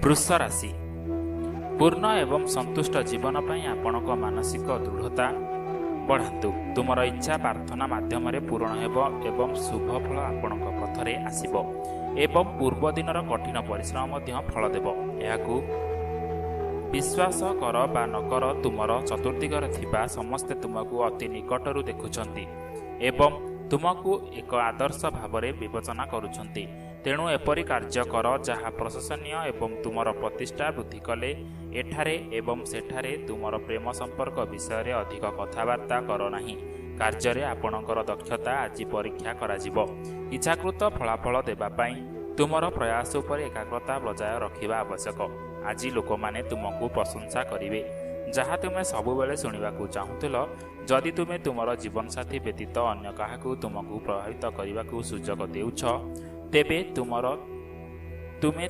ବୃଷ ରାଶି, ପୂର୍ଣ୍ଣ ଏବଂ ସନ୍ତୁଷ୍ଟ ଜୀବନ ପାଇଁ ଆପଣଙ୍କ ମାନସିକ ଦୃଢ଼ତା ବଢ଼ାନ୍ତୁ। ତୁମର ଇଚ୍ଛା ପ୍ରାର୍ଥନା ମାଧ୍ୟମରେ ପୂରଣ ହେବ ଏବଂ ଶୁଭ ଫଳ ଆପଣଙ୍କ ପଥରେ ଆସିବ ଏବଂ ପୂର୍ବ ଦିନର କଠିନ ପରିଶ୍ରମ ମଧ୍ୟ ଫଳ ଦେବ। ଏହାକୁ ବିଶ୍ୱାସ କର ବା ନ କର, ତୁମର ଚତୁର୍ଦିଗରେ ଥିବା ସମସ୍ତେ ତୁମକୁ ଅତି ନିକଟରୁ ଦେଖୁଛନ୍ତି ଏବଂ ତୁମକୁ ଏକ ଆଦର୍ଶ ଭାବରେ ବିବେଚନା କରୁଛନ୍ତି। ତେଣୁ ଏପରି କାର୍ଯ୍ୟ କର ଯାହା ପ୍ରଶଂସନୀୟ ଏବଂ ତୁମର ପ୍ରତିଷ୍ଠା ବୃଦ୍ଧି କଲେ। ଏଠାରେ ଏବଂ ସେଠାରେ ତୁମର ପ୍ରେମ ସମ୍ପର୍କ ବିଷୟରେ ଅଧିକ କଥାବାର୍ତ୍ତା କର ନାହିଁ। କାର୍ଯ୍ୟରେ ଆପଣଙ୍କର ଦକ୍ଷତା ଆଜି ପରୀକ୍ଷା କରାଯିବ। ଇଚ୍ଛାକୃତ ଫଳାଫଳ ଦେବା ପାଇଁ ତୁମର ପ୍ରୟାସ ଉପରେ ଏକାଗ୍ରତା ବଜାୟ ରଖିବା ଆବଶ୍ୟକ। ଆଜି ଲୋକମାନେ ତୁମକୁ ପ୍ରଶଂସା କରିବେ, ଯାହା ତୁମେ ସବୁବେଳେ ଶୁଣିବାକୁ ଚାହୁଁଥିଲ। ଯଦି ତୁମେ ତୁମର ଜୀବନସାଥୀ ବ୍ୟତୀତ ଅନ୍ୟ କାହାକୁ ତୁମକୁ ପ୍ରଭାବିତ କରିବାକୁ ସୁଯୋଗ ଦେଉଛ, ତେବେ ତୁମର ତୁମେ